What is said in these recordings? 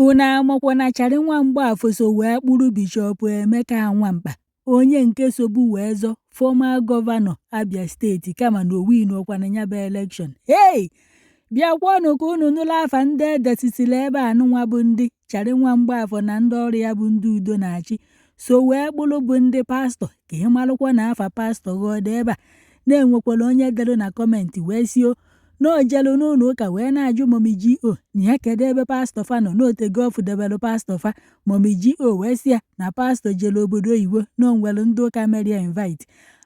Unu amakwa na Charị nwa Mgbafọ so wee kpụrụ Bishọp Emeka Nwamkpa, onye nke sobu wee zọ former governor Abia Steeti, kama na o winụkwana ya bụ election. Hey! Bịakwanụ ka unu nụrụ afa ndị edesisiri ebe a nụnwa bụ ndị Charị nwa Mgbafọ na ndị ọrụ ya bụ ndị udo na-achị so wee kpụrụ, bụ ndị pastọ, ka ị marụkwa na afa pastọ ghọdụ ebe a na-enwekwara onye dere na comment wee sio na o jelu n'ụlọ ụka wee na-ajụ Mummy G.O na ya kedu ebe pastọ fa nọ, n'otego ọfụ debelu pastọ fa. Mummy G.O wee sị ya na pastọ jere obodo oyibo, na o nwere ndị ụka mere ya invite.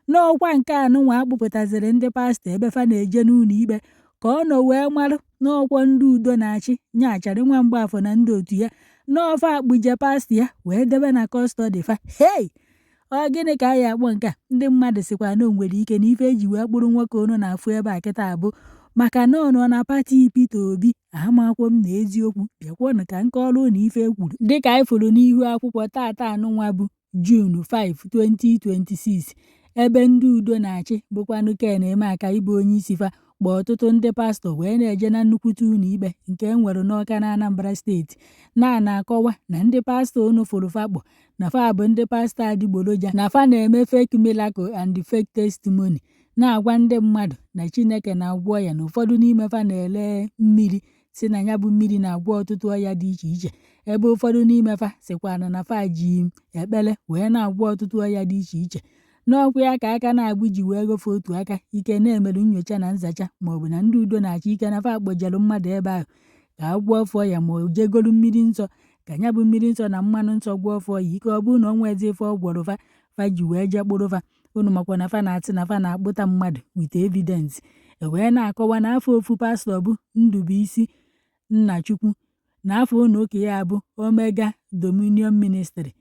N'ọkwa nke anụnwa akpụpụtaziri ndị pastọ ebe fa na-eje n'ụlọ ikpe, ka ọ nọ wee marụ n'ọkwọ ndị udo na-achị nya Charị nwa Mgbafọ na ndị otu ya n'ọfa akpụje pastọ ya wee debe na custody fa. Hei, ọ gịnị ka a ya akpọ nke a? Ndị mmadụ sịkwa na o nwere ike na ife eji wee kpụrụ nwoke unu na-afụ ebe a kịta abụ maka na ọ nọ na party Peter Obi. Amakwọ m na eziokwu. Bịakwanụ ka nke ọrụ na ife ekwuru dịka anyị fụrụ n'ihu akwụkwọ tata anụnwa bụ June 5, 2026, ebe ndị udo na-achị bụkwanụ Ken Emeaka ịbụ onye isi fa kpọ ọtụtụ ndị pastọ wee na-eje na nnukwute ụlọ ikpe nke e nwere n'Ọka na Anambra Steeti, na na-akọwa na ndị pastọ unu fụrụ fa kpọ na fa bụ ndị pastọ adịgboroja, na fa na-eme fake miracle and fake testimony, na-agwa ndị mmadụ na Chineke na-agwọ ya, na ụfọdụ n'ime fa na-ele mmiri, si na ya bụ mmiri na-agwọ ọtụtụ ọya dị iche iche, ebe ụfọdụ n'ime fa sịkwanụ na fa ji ekpere wee na-agwọ ọtụtụ ọya dị iche iche. N'ọkwa ya ka aka na-agbụ ji wee gofe otu aka ike na-emerụ nyocha na nzacha, maọbụ na ndị udo na-achị ike na fa kpọjere mmadụ ebe ahụ ka a gwọọ ọfọ ya, ma o jegolu mmiri nsọ ka ya bụ mmiri nsọ na mmanụ nsọ gwọọ ọfọ ya ike. Ọ bụrụ na o nwezi ife ọ gwọrọ fa, fa ji wee jee kpụrụ fa. Unu makwa na fa na-asị na fa na-akpụta mmadụ with evidence. E wee na-akọwa na afọ ofu pastọ bụ Ndubuisi Nnachukwu, na afọ ụlọ ụka ya bụ Omega Dominion Ministry.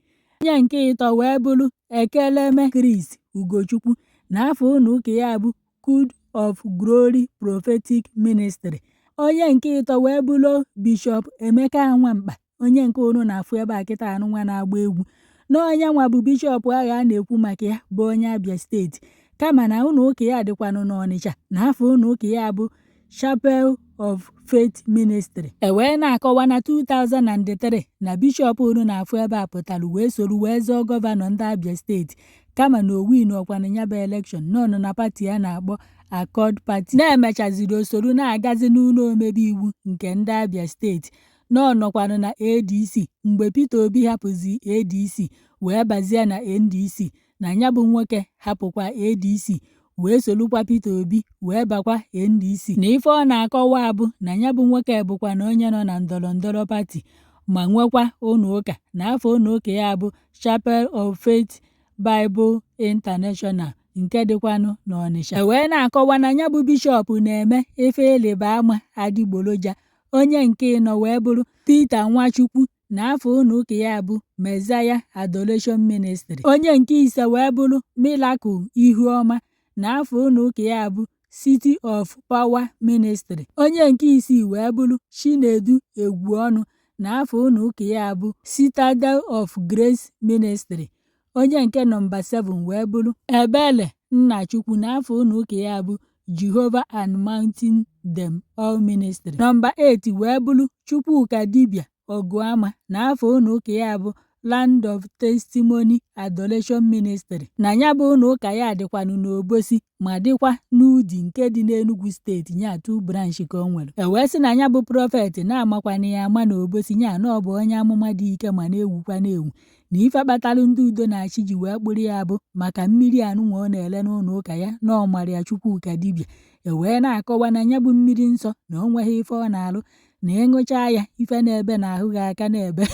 Onye nke ịtọ wee bụrụ Ekeleme Chris Ugochukwu, na afọ ụlọ ụka ya bụ Good of Glory Prophetic Ministry. Onye nke ịtọ wee bụrụ Bishọp Emeka Nwamkpa, onye nke unu na-afụ ebe a kịta anụnwa na-agba egwu, na onye nwa bụ bishọp ahụ a na-ekwu maka ya, bụ onye Abia Steeti, kama na ụlọ ụka ya dịkwanụ n'Ọnịcha, na afọ ụlọ ụka ya bụ Chapel of Faith Ministry. E wee na-akọwa na 2003 na bishọp unu na-afụ ebe a pụtara wee soro wee zọọ governor ndị Abia Steeti, kama na o win ọkwanụ ya bụ election, nọ na party a na-akpọ Accord Party. Na-emechaziri osoro na-agazi n'ụlọ omebe iwu nke ndị Abia Steeti, na ọ nọkwanụ na ADC mgbe Peter Obi hapụzi ADC wee bazie na NDC, na ya bụ nwoke hapụkwa ADC wee solukwa Peter Obi wee bakwa NDC. Na ife ọ na-akọwa bụ na ya bụ nwoke bụkwa na onye nọ na ndọrọ ndọrọ party ma nwekwa ụlọ ụka, na afọ ụlọ ụka ya bụ Chapel of Faith Bible International nke dịkwanụ n'Ọnịsha. E wee na-akọwa na ya bụ bishọp na-eme ife ịrịba ama adịgboroja. Onye nke ịnọ wee bụrụ Peter Nwachukwu, na afọ ụlọ ụka ya bụ Messiah Adoration Ministry. Onye nke ise wee bụrụ Miracle Ihuọma, na afọ ụlọ ụka ya bụ City of Power Ministry. Onye nke isii wee bụrụ Chinedu Egwuọnụ, na afọ ụlọ ụka ya bụ Citadel of Grace Ministry. Onye nke nọmba 7 wee bụrụ Ebele Nnachukwu, na afọ ụlọ ụka ya bụ Jehovah Anointing Them All Ministry. Nọmba 8 wee bụrụ Chukwuka Dibia Ọgụama, na afọ ụlọ ụka ya bụ Land of Testimony Adoration Ministry. Na ya bụ ụlọ ụka ya dịkwanụ n'Obosi ma dịkwa n'Udi nke dị n'Enugu Steeti, nya two branch ka o nwere. E wee sị na ya bụ prophet na-amakwana ya ama n'Obosi, nya na ọ bụ onye amụma dị ike ma na-ewukwa na-ewu, na ife kpatalụ ndị udo na-achị ji wee kpụrụ ya bụ maka mmiri anụnwa ọ na-ele n'ụlọ ụka ya, na ọ mara ya Chukwuka Dibia. E wee na-akọwa na ya bụ mmiri nsọ na o nweghị ife ọ na-alụ, na ịṅụchaa ya ife na-ebe n'ahụ gị aka na-ebe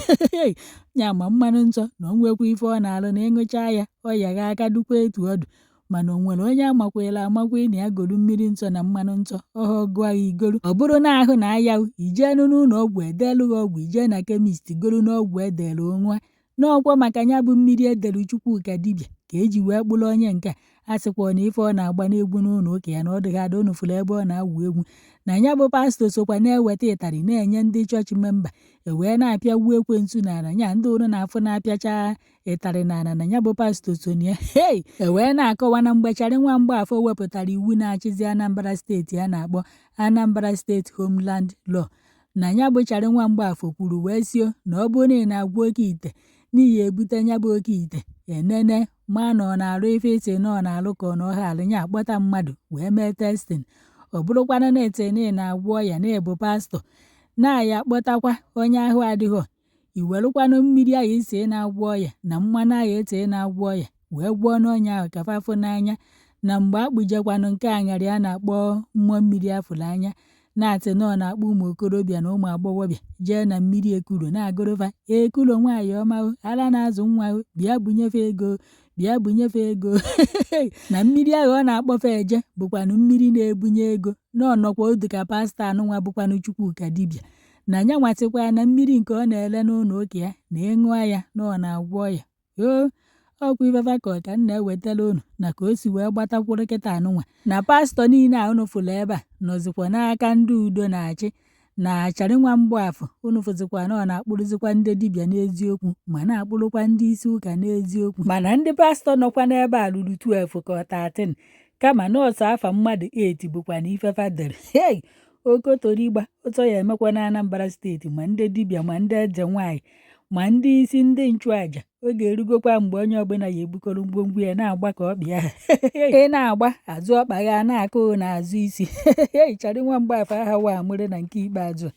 ya, ma mmanụ nsọ na o nwekwa ife ọ na-alụ, na ịṅụchaa ya ọya gị aka dukwa etu ọdụ. Mana o nwere onye amakwela amakwa na ya golu mmiri nsọ na mmanụ nsọ ọha ọgụ agha igolu, ọ bụrụ na ahụ na aya ijeenu n'ụlọ ọgwụ edeelu gị ọgwụ, ijee na chemist golu n'ọgwụ edelu nwa. N'ọkwa maka ya bụ mmiri edelu Chukwuka Dibia ka eji wee kpụrụ onye nke a sịkwa na ife ọ na-agba n'egwu n'ụlọ ụka ya na ọ dịghị ada. Unu fụrụ ebe ọ na-awụ egwu na ya bụ pastọ sokwa na-eweta ịtarị na-enye ndị chọọchị member, e wee na-apịagwu ekwensu n'ala, nya ndị unu na-afụ na-apịacha ịtarị n'ala, na ya bụ pastọ so na ya. Hei, e wee na-akọwa na mgbe Charị nwa Mgbafọ wepụtara iwu na-achịzi Anambra Steeti a na-akpọ Anambra State Homeland Law. Na ya bụ Charị nwa Mgbafọ kwuru wee sio na ọ bụrụ na ị na-agwọ oke ite, n'ihi ebute ya bụ oke ite enene ma na ọ na-alụ ife ị sị na ọ na-alụ ka ọ na ọha alụ ya akpọta mmadụ wee mee testing. Ọ bụrụkwana na ị sị na ị na-agwọ ọya, na ịbụ pastọ, na-aya akpọtakwa onye ahụ adịghọ, i welụkwanụ mmiri ahụ ị sị na-agwọ ọya na mmanụ ahụ ị sị na-agwọ ọya wee gwọọ n'ọnya ahụ ka fafụ n'anya. Na mgbe akpụjekwanụ nke aṅarị a na-akpọ mmụọ mmiri afụrụ anya, na-asị na ọ na-akpọ ụmụ okorobịa na ụmụ agbọghọbịa jee na mmiri Ekulo na-agụrụfa "Ekulo nwaanyị ọma o, ara na-azụ nwa o, bịa bunyefe ego, bịa bunyefe ego", na mmiri ahụ ọ na-akpọfe eje bụkwanụ mmiri na-ebunye ego. Na ọ nọkwa odu ka pastọ anụnwa bụkwanụ Chukwuka dibịa na nya nwasịkwa na mmiri nke ọ na-ele n'ụlọ ụka ya na ịṅụọ ya na ọ na-agwọ ọya o. Ọkwa ifefa ka ọ ka m na-ewetara unu na ka o si wee gbatakwuru kịta anụnwa na pastọ niile a unu fụrụ ebe a nọzikwa n'aka ndị udo na-achị. Na Charị nwa Mgbafọ unu fụzikwa na ọ na-akpụrụzikwa ndị dibịa n'eziokwu, ma na-akpụrụkwa ndị isi ụka n'eziokwu. Mana ndị pastọ nọkwa n'ebe a ruru 12 ka ọ 13, kama nọọsụ afa mmadụ 8 bụkwa na ifefa dere. Hei, okotorigba ụtọ ya emekwa na Anambra Steeti, ma ndị dibịa, ma ndị eze nwaanyị, ma ndị isi ndị nchụaja. Oge erugokwa mgbe onye ọbụla ya ebukọrọ ngwongwo ya na-agba ka ọkpịa ha. Ị na-agba azụ ọkpa ya na-akụ n'azụ isi. Charị nwa Mgbafọ aha wa amụrụ na nke ikpeazụ a.